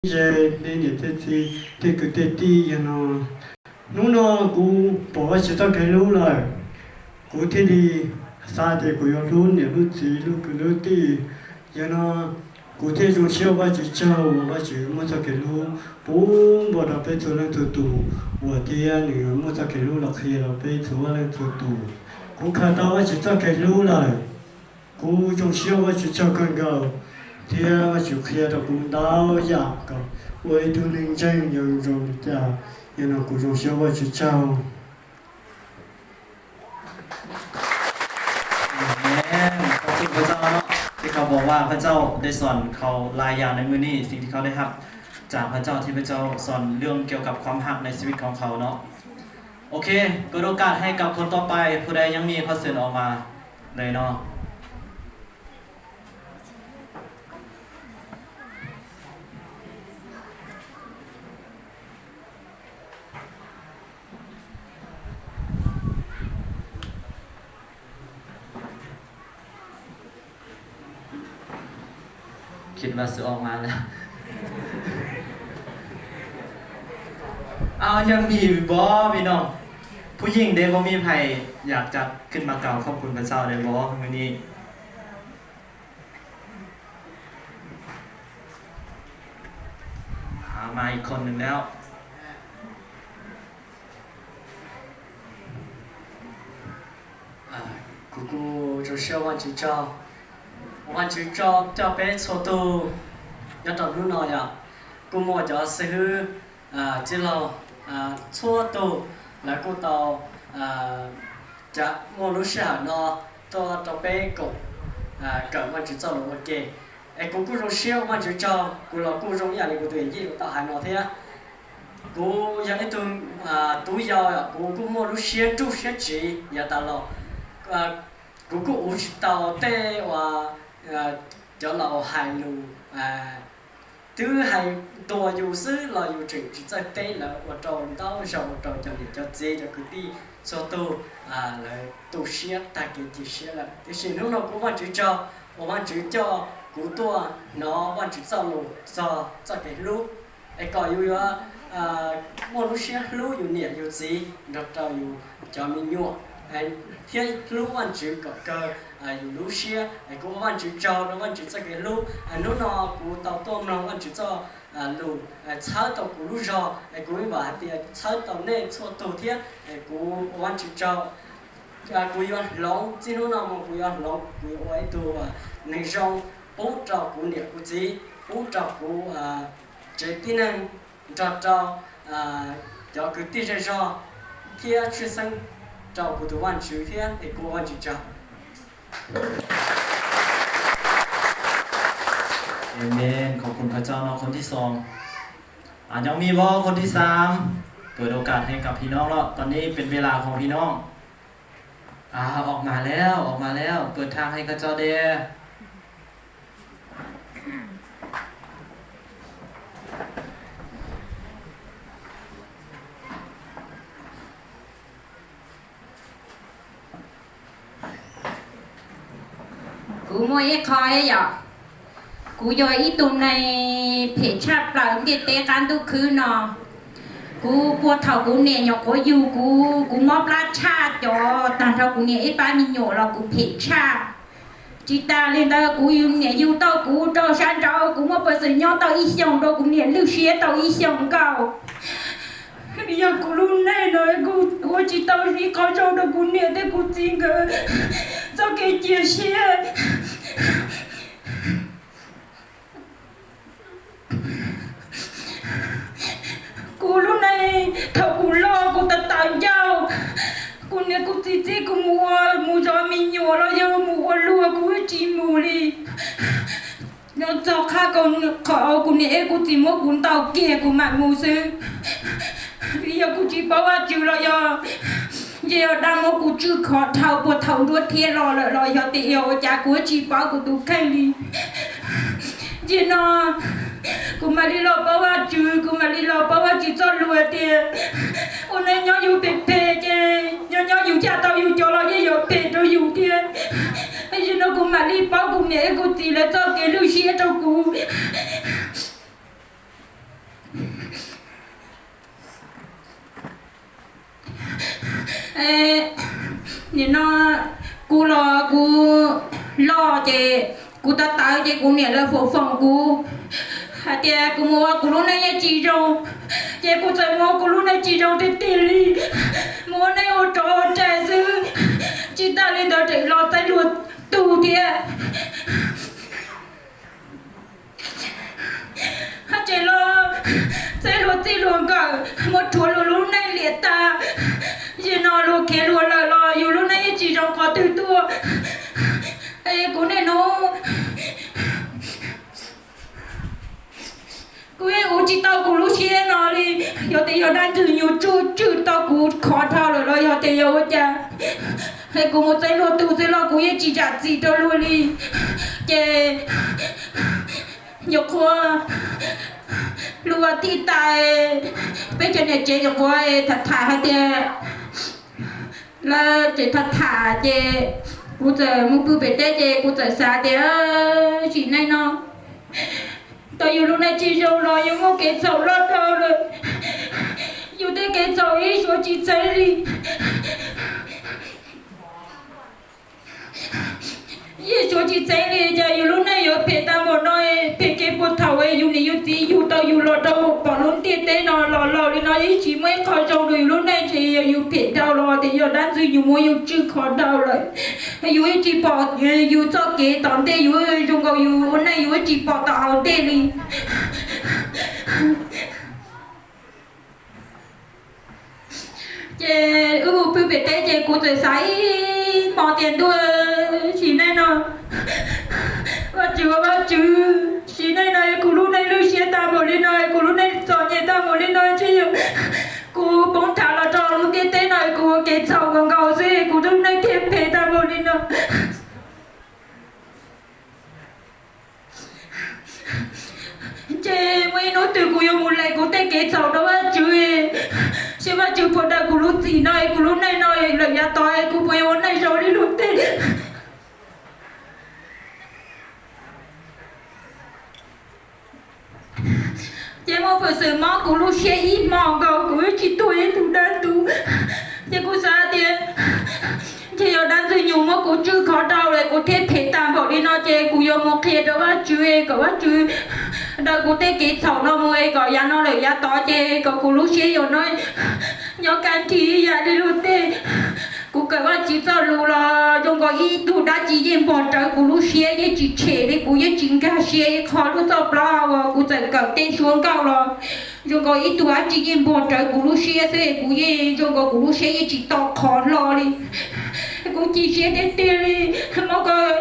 ze, nej niam thiab txiv, tej kwv tej tij, yog no hnub no kuv pom Vajtswv txoj kev hlub lawm, kuv thiaj li xav tias kuv yuav hlub niam hlub txiv hlub kwv hlub tij. Yog no kuv thiaj zoo siab ua Vajtswv tsaug uas Vajtswv muaj txoj kev hlub puv npo rau peb txhua leej txhua tus uas thiab nws muaj txoj kev hlub los qhia rau peb txhua leej txhua tus. Kuv khaws tau Vajtswv txoj kev hlub lawm, kuv zoo siab ua Vajtswv tsaug kawg nkaus, thiab Vajtswv qhia rau kuv ntau yam kom ua ib tug neeg ntseeg zoo zoo li cas. Yog no kuv zoo siab ua Vajtswv tsaug. Amen. ขอบคุณพระเจ้าเนาะ ที่เขาบอกว่าพระเจ้าได้สอนเขาหลายอย่างในมื้อนี้ สิ่งที่เขาได้รับจากพระเจ้าที่พระเจ้าสอนเรื่องเกี่ยวกับความฮักในชีวิตของเขาเนาะ โอเค เปิดโอกาสให้กับคนต่อไป ผู้ใดยังมีขอเชิญออกมาเลยเนาะ คิดว่าสิออกมาแล้ว เอายังมีบ่พี่น้อง ผู้หญิงเด้ บ่มีไผอยากจะขึ้นมากล่าวขอบคุณพระเจ้าได้บ่มื้อนี้ เอามาอีกคนหนึ่งแล้ว Kuv kuj zoo siab ua Vajtswv tsaug, ua Vajtswv tsaug coj peb txhua tus nyob rau hnub no yom. Kuj muaj cov xib hwb tij laug txhua tus, lawv kuj tau muaj lub sij hawm no tuaj rau peb koom kawm Vajtswv txoj lus ua ke. Es kuv kuj zoo siab ua Vajtswv tsaug, kuv los kuj zoo ib yam li kuv tus yij uas tau hais no thiab. Kuv yog ib tug tub yau, kuv kuj muaj lub siab nruj siab tsiv yav tas los. Kuv kuj ua tsis tau tej uas cov laus hais lus twb hais ntuas yus xwb los yus tseem tsis txawj teb lawv, ua rau ntau zaus ua rau cov niam cov txiv cov kwv tij txhua tus lawv tu siab tag kev cia siab lawm. Tiam sis hnub no kuv ua Vajtswv tsaug uas Vajtswv coj kuv tuaj hnov Vajtswv txoj lus txog txoj kev hlub, es kom yus yuav muaj lub siab hlub yus niam yus txiv nrog rau yus cov me nyuam, thiab hlub Vajtswv kom kawg yus lub siab. Es kuv ua Vajtswv tsaug rau Vajtswv txoj kev hlub. Hnub no kuv tau tuaj mloog Vajtswv txoj lus txhawb tau kuv lub zog, es kuv vam hais tias txhawb tau nej txhua tus thiab. Es kuv ua Vajtswv tsaug, kuv yuav hloov, txij hnub no mus kuv yuav hloov, kuv yuav ua ib tug neeg zoo pub rau kuv niam kuv txiv, pub rau kuv tsev tib neeg, nrog rau cov kwv tij zej zog, thiab tshwj xeeb rau kuv tus Vajtswv thiab. Es kuv ua Vajtswv tsaug. Amen. ขอบคุณพระเจ้าเนาะ คนที่สอง อ่ะ ยังมีบ่ คนที่สาม เปิดโอกาสให้กับพี่น้องแล้ว ตอนนี้เป็นเวลาของพี่น้อง อ่า ออกมาแล้ว ออกมาแล้ว เปิดทางให้เขาเจ้าแด่ Kuv muaj ib qho yom, kuv yog ib tug neeg phem tshaj plaws ntiaj teb qab ntuj khwb no. Kuv puag thaum kuv niam nyuam qhuav yug kuv, kuv mob plab tshaj cov tag nrho kuv niam ib pab me nyuam los kuv phem tshaj. Tsis tas li ntawd kuv yug niam yug tau kuv rau sab nraud, kuv muaj peev xwm nyob tau ib xyoos rau kuv niam lwj siab tau ib xyoos nkaus. Yog kuv lub neej no kuv ua tsis tau ib qho zoo rau kuv niam thiab kuv txiv nkawd txoj kev cia siab. Kuv lub neej thaum kuv loj kuv tawv tawv ncauj, kuv niam kuv txiv txib kuv mus ua, mus zov me nyuam los yog mus ua luag kuv tsis mus li. Nyob txog qhov kuv niam thiab kuv txiv muab kuv ntaus kiag kuv mam mus xwb. Vim yog kuv tsis paub Vajtswv los yog, ntshe yog dab muab kuv tswj khov dhau puag thaum nruab thiab los lawm los yog tias yog ua cas kuv tsis paub kuv tus kheej li. Nim no kuv mam li los paub Vajtswv, kuv mam li los paub Vajtswv txoj lus tias ua neej nyob yus phem phem ces nyob nyob yus caj tau yus cov los yeej yuav phem rau yus thiab. Nim no kuv mam li paub kuv niam thiab kuv txiv lawv txoj kev lwj siab rau kuv. Nim no kuv los kuv loj ces kuv tawv tawv ces kuv niam lawv foom foom kuv hais tias kuv mus ua kuv lub neej yeej tsis zoo, ces kuv txawm mus ua kuv lub neej tsis zoo tiag tiag li, mus ua neej ua rov ua rais xwb. Tsis tas li ntawd tseem los txeeb luag tug thiab. Haj tseem los txeeb luag txij luag nkawm, muab rhuav luag lub neej liam tag. Yam no luag khiav luag lawm los yus lub neej yeej tsis zoo qhov twg tuaj. Kuv niaj hnub kuv yeej ua tsis tau kuv lub siab no li. Yog tias yog dab ntxwg nyoog tswj tau kuv khov dhau lawm los yog tias yog ua cas, es kuv mus txeeb luag tug xwb los kuv yeej tsis zam txim rau luag li. Ces nyuam qhuav lub vas thib tas, peb cov niam tsev nyuam qhuav tham tham hais tias, lawv tseem tham tham ces kuv txawm mus pw pem teb ces kuv txawm xav tias, sim neej no tau yus lub neej tsis zoo los yus muaj kev txhaum loj dhau lawm. Yus tej kev txhaum ib suav tsis txeeb li. Yeej suav tsis txeeb li, cas yus lub neej yuav phem tag npaum no, phem kev puag thaum yus niam yus txiv yug tau yus los rau pom lub ntiaj teb no los laus li no, yeej tsis muaj ib qho zoo rau yus lub neej, ces yog yus phem dhau los tias yog dab ntxwg nyoog muab yus tswj khov dhau lawm. Yus yeej tsis pom yus txoj kev tom ntej, yus zoo nkaus yus ua neej yus yeej tsis pom tom hauv ntej li. Ces wb mus pw pem teb ces kuv txawm xav ib hmo tias ntuj, sim neej no, Vajtswv, Vajtswv, sim neej no es kuv lub neej lwj siab tag npaum li no, kuv lub neej txom nyem tag npaum li no, ntshe yog kuv poob tham los rau lub ntiaj teb no, kuv ua kev txhaum nkaus nkaus xwb, kuv lub neej thiaj phem tag npaum li no. Ntshe muaj ib hnub twg kuv yuav mus lees kuv tej kev txhaum rau Vajtswv, seb Vajtswv puas daws kuv lub txim no es kuv lub neej no lawm yav tod es kuv puas yuav ua neej zoo li luag tej. Ces muaj peev xwm mob kuv lub siab ib hmo nkaus, kuv tsis tuag ib tug dab ntub. Ces kuv xav tias, ntshe yog dab ntxwg nyoog muab kuv tswj khov dhau lawm kuv thiaj phem tag npaum li no, ces kuv yuav mus qhia rau Vajtswv kom Vajtswv daws kuv tej kev txhaum no mus es kom yav no lawm yav tod ces kom kuv lub siab yuav no nyob kaj nrig ib yam li luag tej. Kuv kawm Vajtswv txoj lus los zoo nkaus ib tug dab tsi yeej npog rawv kuv lub siab, yeej tsis tshem li, kuv yeej tsis nkag siab ib qho lub txoj plaub hau uas kuv txawm kawm tej suab nkauj los zoo nkaus ib tug dab tsi yeej npog rawv kuv lub siab xwb, kuv yeej zoo nkaus kuv lub siab yeej tsis tau qhov hlo li. Kuv chim siab tiag tiag li. Muab koj,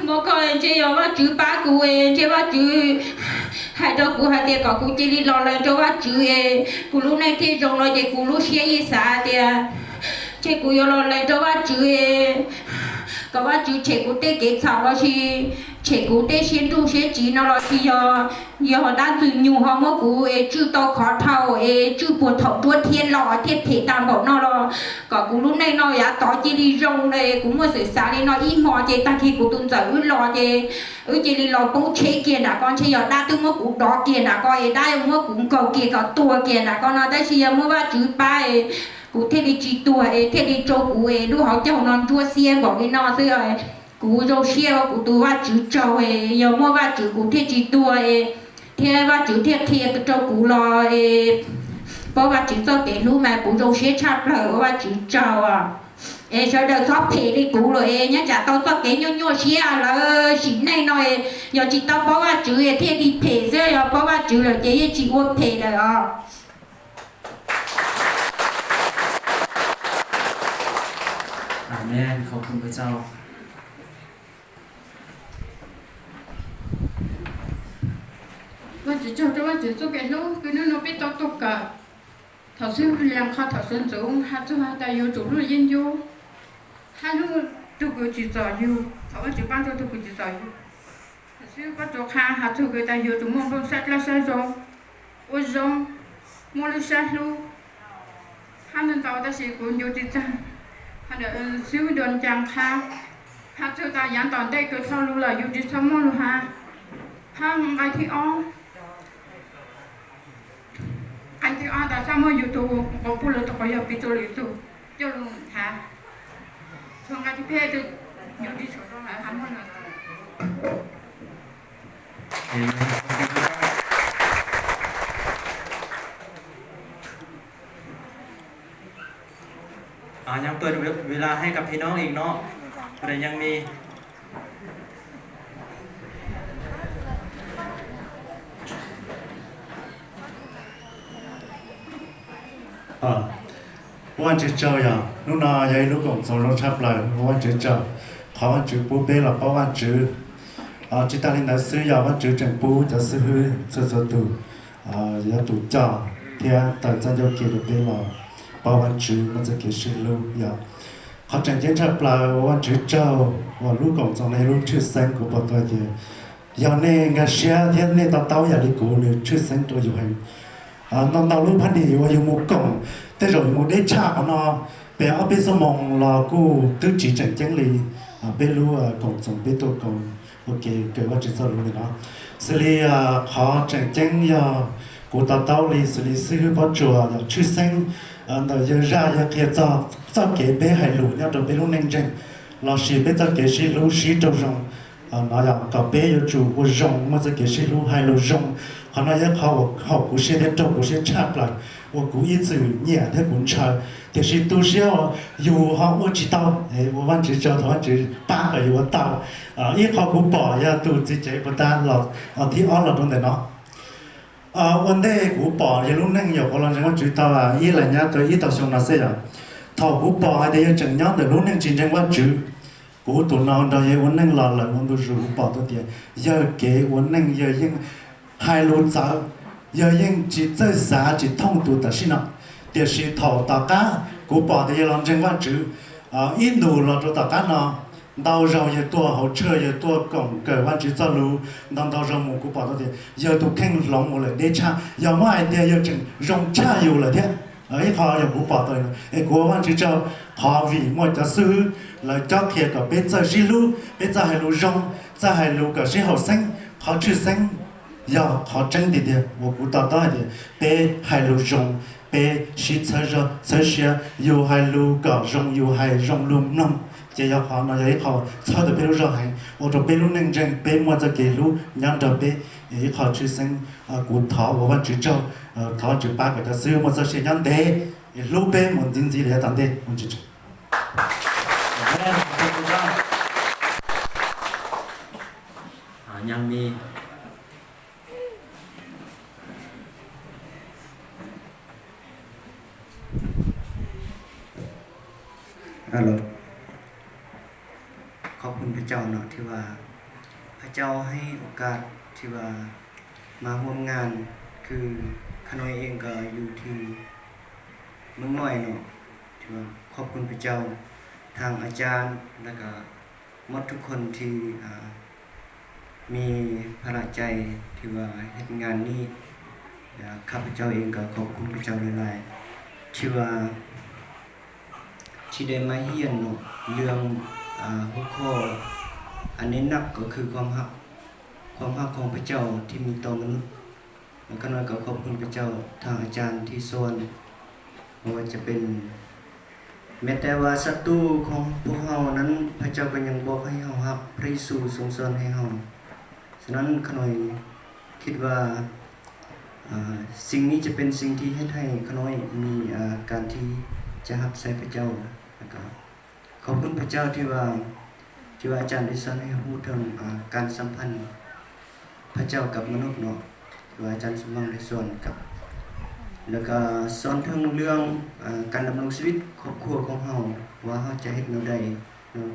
muab koj, ntshe yog Vajtswv pab kuv es ntshe Vajtswv hais rau kuv hais tias kom kuv cia li los lees rau Vajtswv es kuv lub neej thiaj zoo no, ces kuv lub siab yeej xav tias ntshe kuv yuav los lees rau Vajtswv es kom Vajtswv tshem kuv tej kev txhaum los sis tshem kuv tej siab nruj siab tsiv no los sis yog, yog dab ntxwg nyoog ho muab kuv es tswj tau khov dhau es tswj puag thaum nruab thiab los thiaj phem tag npaum no los kom kuv lub neej no yav tod cia li zoo li. Kuv muaj xwm xav li no ib hmo ces tag kis kuv tus ntxawm wb los ces wb cia li los poob tsheb kiag nram ko, ntshe yog dab twb muab kuv dov kiag nram ko es dab yuav muab kuv nkaug kiag kom tuag kiag nram ko no, tab sis yog muaj Vajtswv pab es kuv thiaj li tsis tuag es thiaj li rau kuv es lub hauv caug no ntsuab xiab npaum li no xwb. Kuv zoo siab ua kuv tus Vajtswv tsaug es yog muaj Vajtswv kuv thiaj tsis tuag es thiab Vajtswv thiaj qhia rau kuv los es paub Vajtswv txoj kev hlub mas kuv zoo siab tshaj plaws, ua Vajtswv tsaug. Es sawv daws txhob phem li kuv lawm es nyob tsam tau txoj kev nyuaj nyuaj siab lawm sim neej no es yog tsis tau paub Vajtswv es thiaj li phem xwb, yog paub Vajtswv lawm ces yeej tsis ua phem lawm os. Amen. Khov kho peb tsaug. Vaj Tswv tsaug rau Vaj Tswv txoj kev hlub, kwv hnub no peb tau tuaj kawm. Thaum xub lias qho thaum sawv ntxov has txog has tas yuav tsum hlub yeeb ncuab, hab hlub tug kws tsim txom yug. Thaum Vaj Tswv pab tug kws tsim txom yug, thaum xub pab tsuas qha has txog kws tas yuav tsum muaj nplooj sab dlab sab zoo, ua zoo, muaj lub sab hlub. Hab ntau ntau tab sis kuv ncu tsis tag. Xub dua ncas qha has txog tas yav tom ntej kws dhau lug lawm yus tsis txhob muaj lug has. Hab nqai thib ob, Hais tias ob tas sab muab yus tus nqaus puj lawv tus qauv yog piv txwv lwm tus coj lug hab txhua nqaij tib peb tug yuav tsis tshua rau lawv hab muab lawv. Amen. Ua ntej kuv ua ib zag hais rau peb lub neej ntseeg, ua Vajtswv tsaug, yog hnub no yog ib lub koom txoos zoo tshaj plaws, ua Vajtswv tsaug qhov Vajtswv pub peb los paub Vajtswv. Tsis tas li ntawd xwb, yog Vajtswv tseem pub cov xib hwb txhua txhua tus yuav tus coj thiab tawm txoj ncauj ke rau peb los paub Vajtswv muaj txoj kev sib hlub. Yog qhov tseem ceeb tshaj plaws, ua Vajtswv tsaug uas lub koom txoos no yog lub tshwj xeeb. Kuv pom tau tias yog nej nkag siab thiab nej to taub yam li kuv, nws tshwj xeeb rau yus heev. Ntau ntau lub phav nim uas yus mus koom, tej zaum yus mus deb tshaj qhov no peb ob peb xuab moos los kuj twb tsis tseem ceeb li peb lub koom txoos peb tuaj koom ua ke kawm Vajtswv txoj lus ntawm no. Xws li qhov tseem ceeb yog kuv to taub li xws li xib hwb Pob Tsuas yog tshwj xeeb ntawm yawg zaj yawg qhia txog txoj kev peb hais lus nyob rau peb lub neej ntseeg lossis peb txoj kev sib hlub sib raug zoo. No yog kom peb yuav tsum ua zoo, muaj txoj kev sib hlub, hais lus zoo. Qhov no yog qhov uas haum kuv siab thiab raug kuv siab tshaj plaws, uas kuv ib txwm nyiam thiab kuv ntshaw, tiam sis tu siab yus ho ua tsis tau. Ua Vajtswv tsaug, thov Vajtswv pab kom yus ua tau. Ib qho kuv pom yog tus txiv tsev puas tas los thib ob los rau ntawm no. Ua ntej kuv pom yawg lub neej nyuam qhuav los ntseeg Vajtswv tau ib leeg nyab tau ib tog xyoo no xwb yom. Thaum kuv pom hais tias yawg tseem nyob ntawm lub neej tsis ntseeg Vajtswv, kuv tus no nrog yawg ua neej los lawm ua ntu zus, kuv pom tau tias yawg kev ua neej yawg yeej hais lus txawv, yawg yeej tsis txawj xav tsis thooj tus tam sim no. Tiam sis thaum tom qab kuv pom tias yawg los ntseeg Vajtswv, ib ntus los rau tom qab no, ntau zaus yawg tuaj hauv tshaj, yawg tuaj koom kawm Vajtswv txoj lus, ntau ntau zaus mus kuv pom tau tias yawg tus kheej hloov mus lawm deb tshaj, yog muab hais tias yawg tseem zoo tshaj yus lawm thiab. Ib qho yog kuv pom tau, es kuv ua Vajtswv tsaug qhov vim muaj cov xib hwb lawv cob qhia kom peb txawj sib hlub, peb txawj hais lus zoo, txawj hais lus kom sib haum xeeb. Qhov tshwj xeeb yog qhov tseeb tiag tiag uas kuv to taub hais tias peb hais lus zoo, peb sib txhawb zog txhawb siab, yus hais lus kom zoo, yus hais zoo luag mloog. Ces yog qhov no yog ib qho txhawb tau peb lub zog heev, ua rau peb lub neej ntseeg peb muaj txoj kev hlub nyob nrog peb. Ib qho tshwj xeeb, kuv thov ua Vajtswv tsaug, thov Vajtswv pab kom cov xib hwb muaj txoj sia nyob ntev, hlub peb mus ntxiv ntxiv li yav tom ntej.ขอบคุณพระเจ้าเนาะที่ว่าพระเจ้าให้โอกาสที่ว่ามาร่วมงาน คือข้าน้อยเองก็อยู่ที่เมืองน้อยเนาะ ถือว่าขอบคุณพระเจ้า ทางอาจารย์ แล้วก็หมดทุกคนที่อ่า มีพระใจที่ว่าเฮ็ดงานนี้ แล้วข้าพเจ้าเองก็ขอบคุณพระเจ้าหลายๆ ที่ว่า ที่ได้มาเรียนเนาะ เรื่องอ่าหัวข้ออันนี้หนักก็คือความฮัก ความฮักของพระเจ้าที่มีต่อมนุษย์ แล้วข้าน้อยก็ขอบคุณพระเจ้า ทางอาจารย์ที่สอน ไม่ว่าจะเป็น แม้แต่ว่าศัตรูของพวกเรานั้น พระเจ้าก็ยังบอกให้เราฮัก พระเยซูทรงสอนให้เรา ฉะนั้นข้าน้อยคิดว่าอ่าสิ่งนี้จะเป็นสิ่งที่เฮ็ดให้ข้าน้อยมีอ่าการที่จะฮักใส่พระเจ้า แล้วก็ขอบคุณพระเจ้าที่ว่าที่ว่าอาจารย์ได้สอนให้รู้ถึงอ่าการสัมพันธ์ พระเจ้ากับมนุษย์เนาะ ที่ว่าอาจารย์สมหวังได้สอนกับ แล้วก็สอนถึงเรื่องอ่าการดำรงชีวิตครอบครัวของเรา ว่าเราจะเฮ็ดแนวใดเนาะ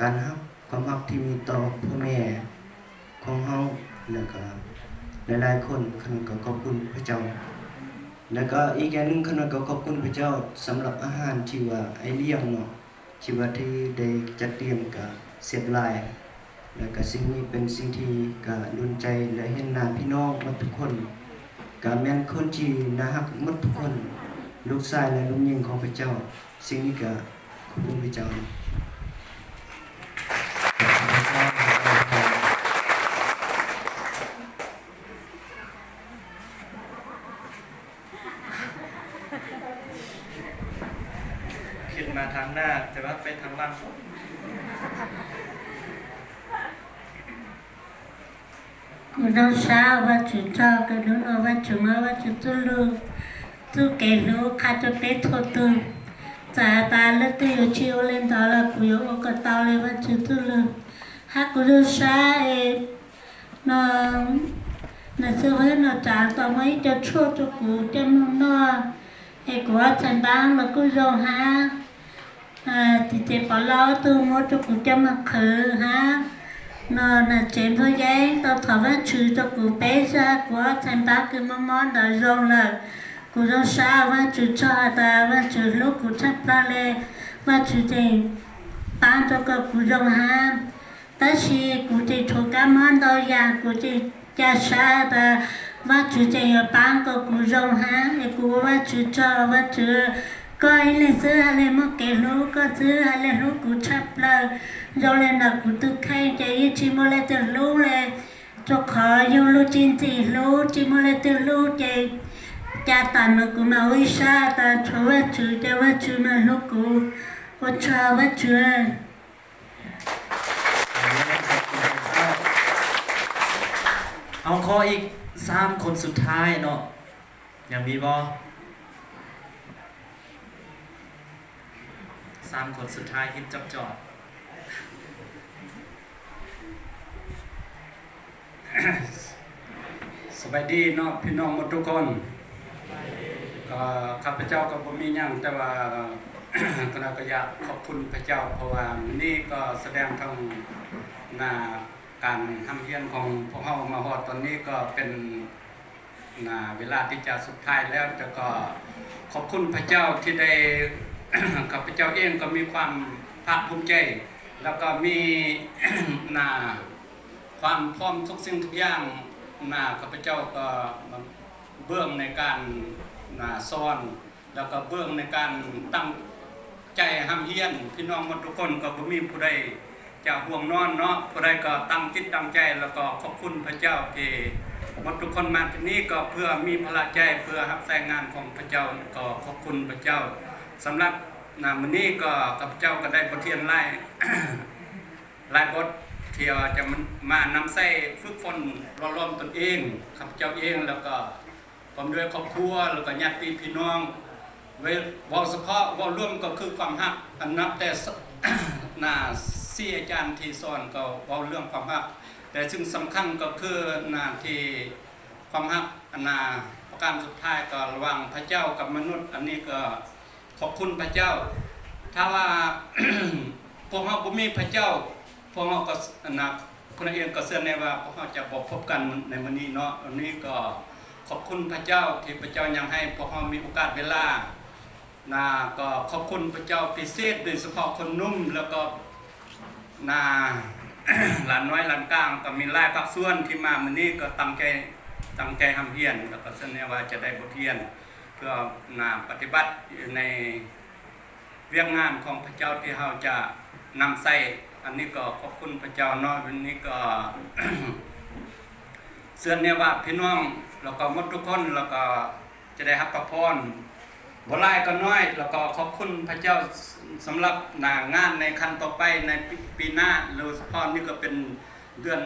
การฮัก ความฮักที่มีต่อพ่อแม่ของเรา แล้วก็หลายๆคน ข้าน้อยก็ขอบคุณพระเจ้า แล้วก็อีกอย่างหนึ่ง ข้าน้อยก็ขอบคุณพระเจ้าสำหรับอาหารที่ว่าไอ้เลี้ยงเนาะ ที่ว่าที่ได้จัดเตรียมก็เสียบหลาย แล้วก็สิ่งนี้เป็นสิ่งที่ก็ดลใจและเห็นหน้าพี่น้องหมดทุกคน ก็แม่นคนที่น่าฮักหมดทุกคน ลูกชายและลูกหญิงของพระเจ้า สิ่งนี้ก็ขอบคุณพระเจ้า na, peb tham laj. Kuv zoo sab Vajtswv tsaug kawg, hnub no Vajtswv muab Vajtswv txuj lug, txuj kev hlub qha rua peb txhua tug. Txawm has tas leej twg yuav tsis ua le ntawd los kuv yuav ua kom tau le Vajtswv txuj lug. Hab kuv zoo sab es no, nws xwb hwb no tsav tau muaj ib co tshuaj rua kuv coj moog noj, es kuv ob txhais npaab los kuj zoo hab. Tim tsev Pov Lauj tug muab rua kuv coj moog qhwv hab. No nam tsev Nplog Yeeb tau thov Vajtswv rua kuv peb zag, kuv ob txhais npaab kws mob mob ntawd zoo lawm. Kuv zoo sab Vajtswv tsaug has tas Vajtswv hlub kuv tshaj plawg le, Vajtswv tseem paab rua kom kuv zoo hab. Tab sis kuv tseem tshuav kab mob ntau yam, kuv tseem ca sab tas Vajtswv tseem yuav paab kom kuv zoo hab, es kuv ua Vajtswv tsaug. Vajtswv, koj ib leeg xwb hab le muaj kev hlub, koj xwb hab le hlub kuv tshaj plawg. Zoo le ntawm kuv tug kheej ces yeej tsis muaj leej twg hlub le, rua qhov yug lug tsis ntxim hlub, tsis muaj leej twg hlub ces ca tam nuav kuv mam ua ib sab tas tshuav Vajtswv ces Vajtswv mam hlub kuv. Ua tsaug Vajtswv. เอา ขออีกสามคนสุดท้ายเนาะ ยังมีบ่ สามคนสุดท้าย ฮิตจอบจอบ สบายดีเนาะพี่น้องหมดทุกคน ก็ข้าพเจ้าก็บ่มีหยัง แต่ว่า ก็อยากขอบคุณพระเจ้า เพราะว่ามื้อนี้ก็แสดงถึง นะ การร่ำเรียนของพวกเรามาฮอดตอนนี้ก็เป็น นะ เวลาที่จะสุดท้ายแล้ว แต่ก็ขอบคุณพระเจ้าที่ได้ ข้าพเจ้าเองก็มีความภาคภูมิใจ แล้วก็มี นะ ความพร้อมทุกสิ่งทุกอย่าง นะ ข้าพเจ้าก็เบื้องในการ นะ สอน แล้วก็เบื้องในการตั้งใจร่ำเรียน พี่น้องหมดทุกคนก็บ่มีผู้ใดจะห่วงนอนเนาะ ผู้ใดก็ตั้งจิตตั้งใจ แล้วก็ขอบคุณพระเจ้าที่หมดทุกคนมาที่นี่ก็เพื่อมีพระใจ เพื่อรับใช้งานของพระเจ้า ก็ขอบคุณพระเจ้า สำหรับ นะ มื้อนี้ก็ข้าพเจ้าก็ได้บทเรียนหลาย หลายบทที่จะมานำใช้ฝึกฝนหล่อหลอมตนเอง ข้าพเจ้าเอง แล้วก็พร้อมด้วยครอบครัว แล้วก็ญาติพี่น้อง เว้าเฉพาะเว้ารวมก็คือความฮัก อันนับแต่ นะ สี่อาจารย์ที่สอนก็เว้าเรื่องความฮัก แต่สิ่งสำคัญก็คือ นะ ที่ความฮัก อัน นะ ประการสุดท้ายก็ระหว่างพระเจ้ากับมนุษย์ อันนี้ก็ ขอบคุณพระเจ้า ถ้าว่า พวกเราบ่มีพระเจ้า พวกเราก็ นะ คุณเองก็เชื่อแน่ว่าพวกเราจะบ่พบกันในมื้อนี้เนาะ อันนี้ก็ขอบคุณพระเจ้าที่พระเจ้ายังให้พวกเรามีโอกาสเวลา นะ ก็ขอบคุณพระเจ้าพิเศษ โดยเฉพาะคนหนุ่ม แล้วก็ นะ หลานน้อยหลานกลาง ก็มีหลายภาคส่วนที่มามื้อนี้ก็ตั้งใจ ตั้งใจร่ำเรียน แล้วก็เชื่อแน่ว่าจะได้บทเรียน เพื่อ นะ ปฏิบัติอยู่ใน เวียกงานของพระเจ้าที่เราจะนำใช้ อันนี้ก็ขอบคุณพระเจ้าเนาะ วันนี้ก็ เชื่อแน่ว่าพี่น้อง แล้วก็หมดทุกคน แล้วก็จะได้รับพระพร บ่หลายก็น้อย แล้วก็ขอบคุณพระเจ้าสำหรับหน้างานในขั้นต่อไปในปีหน้า โดยเฉพาะนี่ก็เป็นเดือน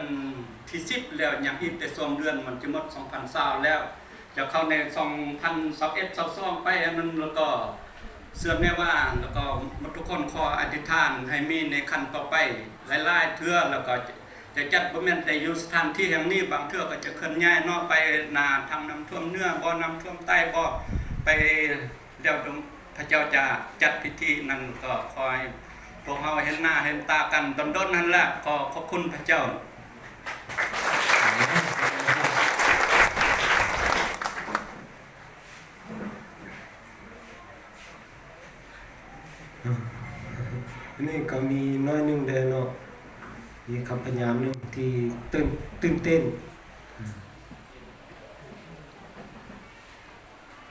ที่สิบแล้ว ยังอีกแต่สองเดือนมันจะหมดสองพันซาวแล้ว จะเข้าในสองพันซาวเอ็ดซาวสองไปอันนั้น แล้วก็เชื่อแน่ว่า แล้วก็หมดทุกคนขออธิษฐานให้มีในขั้นต่อไปหลายๆเทื่อ แล้วก็จะจัดบ่แม่นแต่อยู่สถานที่แห่งนี้ บางเทื่อก็จะเคลื่อนย้ายเนาะ ไปหน้าทางน้ำท่วมเหนือบ่ น้ำท่วมใต้บ่ ไปแล้วพระเจ้าจะจัดพิธีนั้น ก็ขอให้พวกเราเห็นหน้าเห็นตากันดนๆนั่นแหละ ขอขอบคุณพระเจ้า นี่ก็มีน้อยหนึ่งเดียวเนาะ มีคำพยานหนึ่งที่ตื่นตื่นเต้น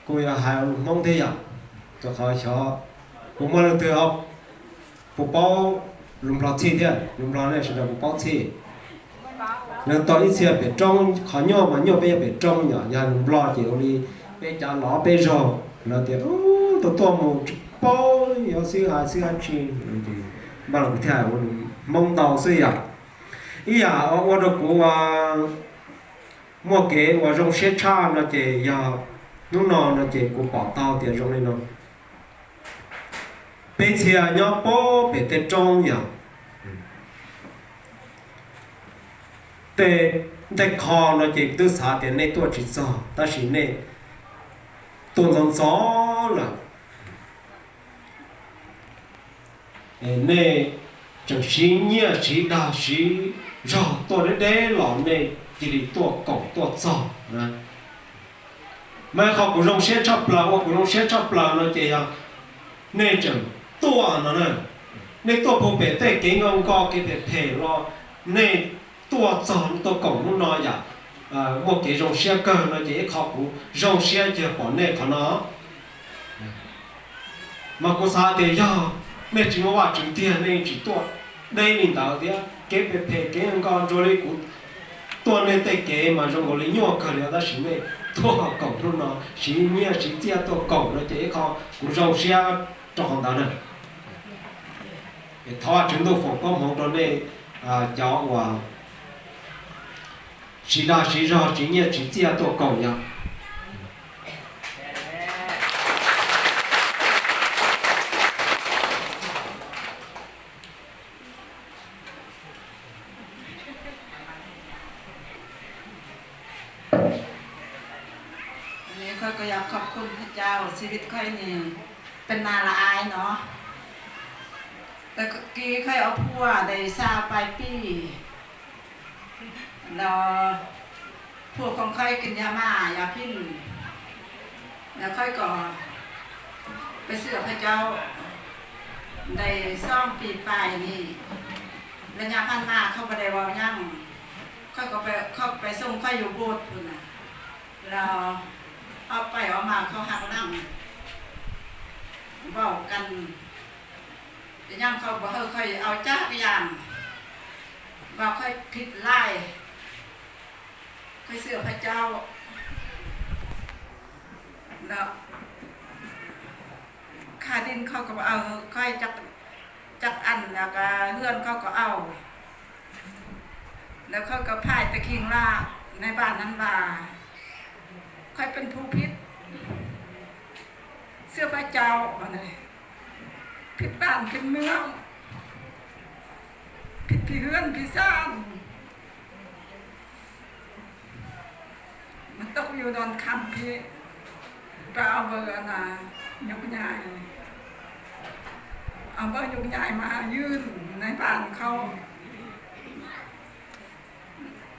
Kuv yuav hais Hmoob thiab yom, rau qhov xyov kuv muaj leej twg puas paub lus Nplog txhij thiab, lus Nplog ne sawv daws puas paub txhij. Yog tau ib txhia pem roob, qhov nyuaj mas nyuaj peb yog pem roob yom, yog lus Nplog ces ua li peb cov los peb zog lawv tias tuaj tuaj mus paub yog xib hwb xib hwb tsi, Npaj Los kuv thiaj hais ua Hmoob ntau xwb yom. Ib yam ua rau kuv muaj kev uas zoo siab tshaj no ces yog hnub no no ces kuv pom tau tias zoo li no. Peb txhia nyob puag pem tej roob yom, tej ntej qho no ces twb xav tias nej tuaj tsis txog tab sis nej tuaj ntxov ntxov lawm. Nej tseem siv nyiaj siv dag siv zog tuaj deb deb los nej cia li tuaj koom tuaj txog. Mas qhov kuv zoo siab tshaj plaws, ua kuv zoo siab tshaj plaws no ces yog nej tseem tuaj no na. Nej tuaj puag pem tej kev nkoj nkoj kev phem phem los nej tuaj txog tuaj koom hnub no yom, muaj kev zoo siab kawg no ces ib qho kuv zoo siab cia pom nej qhov no. Mas kuv xav tias yog nej tsis muaj Vajtswv tiag nej tsis tuaj deb li ntawd thiab, kev phem phem kev nkoj nkoj nrog li kuv tuaj nej tej kev mas zoo nkaus li nyuaj kawg li tab sis nej tuaj koom hnub no, siv nyiaj siv txiaj tuaj koom no ces ib qho kuv zoo siab rau qhov ntawd na. Thov Vajtswv Ntuj foom koob hmoov rau nej cov uas siv dag siv zog siv nyiaj siv txiaj tuaj koom yom. Ann, khoj kuj yuav khov khun Phaj Cau, txhij vij khoj nwg peb nam laj ai no. Tag kis khoj yuav phua ntawm xya pais pij los phua khoom khoj kws yog maj yog phij, los khoj kom peb xwb Phaj Cau ntawm xyoo pib pais ni, los nyab Phaj Maj khoj puas dai vau nyaab, khoj kom peb xoo khoj yug npua pw na, los ob pais ob mas khoj hab nam vau kan, nyaab khoj puas hawb khoj au cab yaam, vau khoj phij laij, khoj xwb Phaj Cau. Khaj din khoj kom au khoj cab an, hwj khoj kom au, los khoj kom phaj tag kis laj nais npaj nan vas, khoj peb phu phij xwb Phaj Cau, phij npaaj phij mwam, phij phij hwj phij xab, mas tau yug doon kham phij, pab au npawg nyuj nyai, au npawg nyuj nyai mas ywj nais npaj khoj,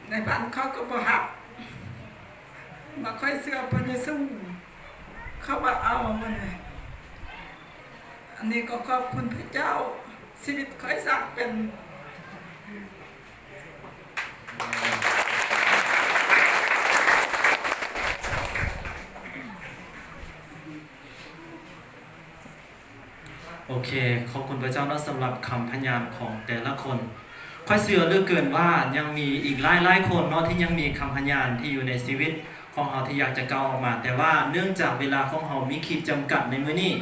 nais npaj khoj kuj puas hab, mas khoj xwb puas nyuag xoo, khoj puas au, ann kom khov khun Phaj Cau, txhij vij khoj xav pebโอเค ขอบคุณพระเจ้าเนาะสำหรับคำพยานของแต่ละคน ค่อยเชื่อเหลือเกินว่ายังมีอีกหลายๆคนเนาะที่ยังมีคำพยานที่อยู่ในชีวิตของเราที่อยากจะกล่าวออกมา แต่ว่าเนื่องจากเวลาของเรามีขีดจำกัดในมื้อนี้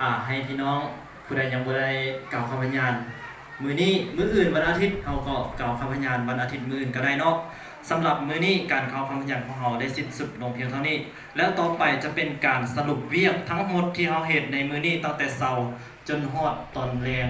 อ่า ให้พี่น้องผู้ใดยังบ่ได้กล่าวคำพยาน มื้อนี้ มื้ออื่นวันอาทิตย์เราก็กล่าวคำพยานวันอาทิตย์มื้ออื่นก็ได้เนาะ สำหรับมื้อนี้การกล่าวคำพยานของเราได้สิ้นสุดลงเพียงเท่านี้ แล้วต่อไปจะเป็นการสรุปเวียกทั้งหมดที่เราเฮ็ดในมื้อนี้ตั้งแต่เช้าจนฮอดตอนแลง